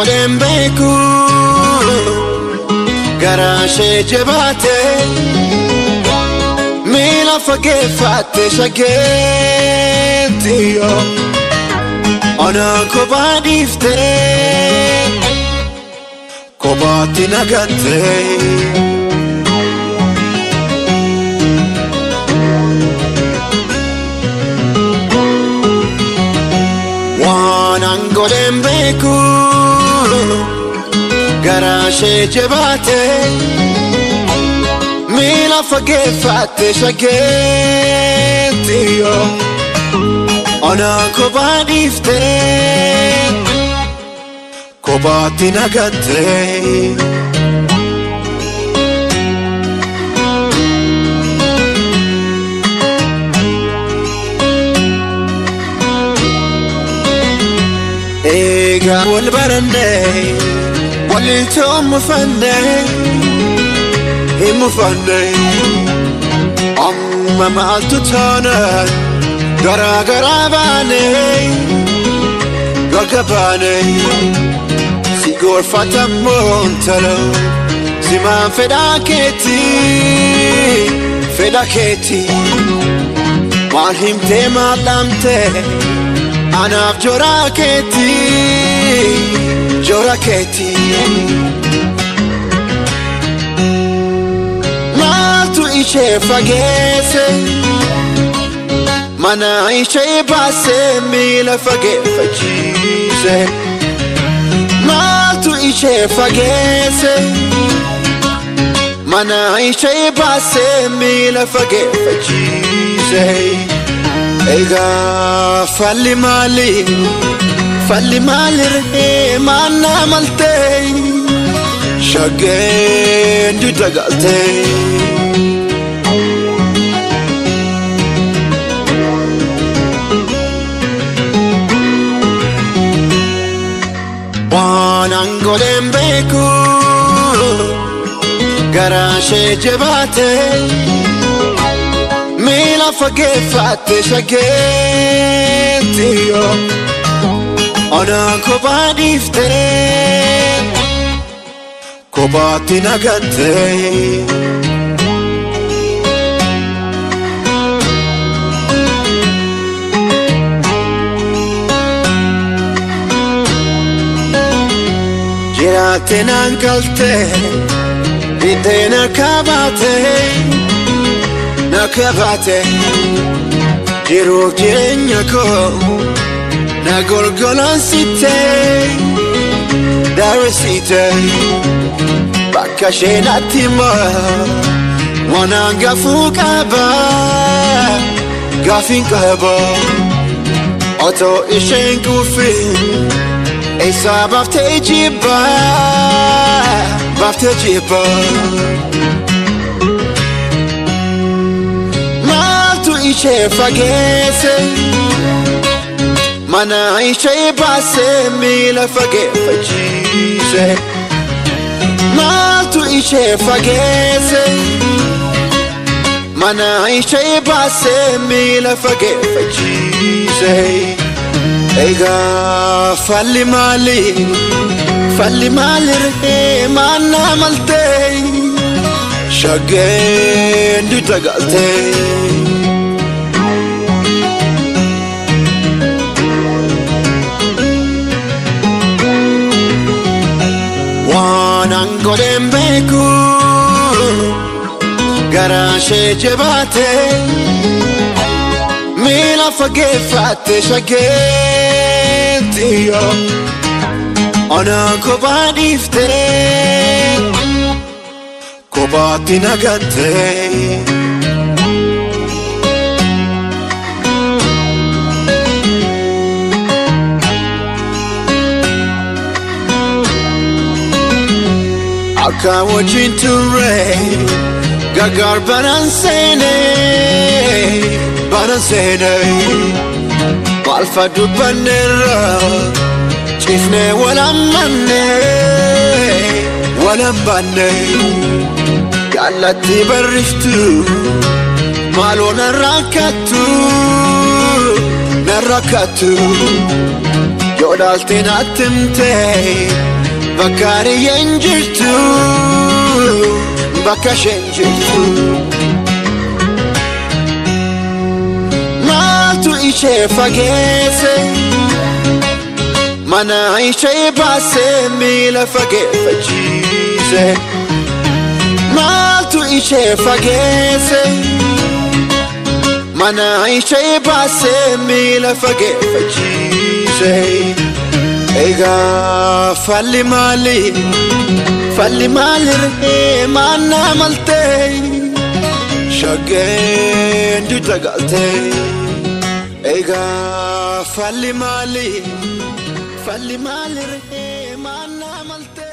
godheen beeku garaa ishee jabaate miila fageeffatte shageettiyo onaan kophaa dhiiftee kophaatti nagattee. Waan godheen beeku garaa ishee jabaate miila fageeffatte shageettiyo onaan kophaa dhiiftee kophaatti nagattee. Egaa wal barannee walitti mufannee hin mufannee amma maaltu taana garaa garaa baanee gargar baanee si gorfatammoo intala simaan fedhaa keetii fedha keetii maal himtee maal dhaamtee. Anaaf jora keetii, jora keetii. Maaltu ishee fageesse, mana ishee baase miila fageeffachiise. Maaltu ishee fageesse, mana ishee baase miila fageeffachiise. Egaa falli maali? Falli maali ree maal maltee? Shaggeen dugda galtee. Waan godheen beeku garaa ishee jabaate. Miila fageeffatte shageettiyo onaan kophaa dhiiftee kophaatti nagattee. Jiraatte naan galtee hiddeen harkaa baatee. Nakabate jiruuf jireenya koo na golgolonsite darisite bakka ishee natti hima waan gaafuu qaba gaafiin qaba otoo isheen kuufin eessaa baaftee jibba baaftee jibba. Ishee fageesse mana ishee baase miila fageeffachiise. Maaltu ishee fageesse mana ishee baase miila fageeffachiise. Egaa falli maali? Falli maali ree maal maltee? Shaggeen dugda galtee. Waan godheen beeku garaa ishee jabaate miila fageeffatte shageettiyo onaan kophaa dhiiftee kophaatti nagattee. Akka wajjin turre gargar banan seenee banan seenee maalfa dubbanneerra ciifnee wal ammannee wal hambanne jaallatti barriftu maaloo nan rakkattu nan rakkattu Yoo dhaalte natti himte bakka hiriyyeen jirtu, bakka isheen jirtu. Maaltu ishee fageesse, mana ishee baasee miila fageeffachiise? Maaltu ishee fageesse, mana ishee baasee miila fageeffachiise? Egaa falli maali? Falli maali ree maannaa maltee shaggeen dugda galtee? Egaa falli maali? Falli maali ree maannaa maltee?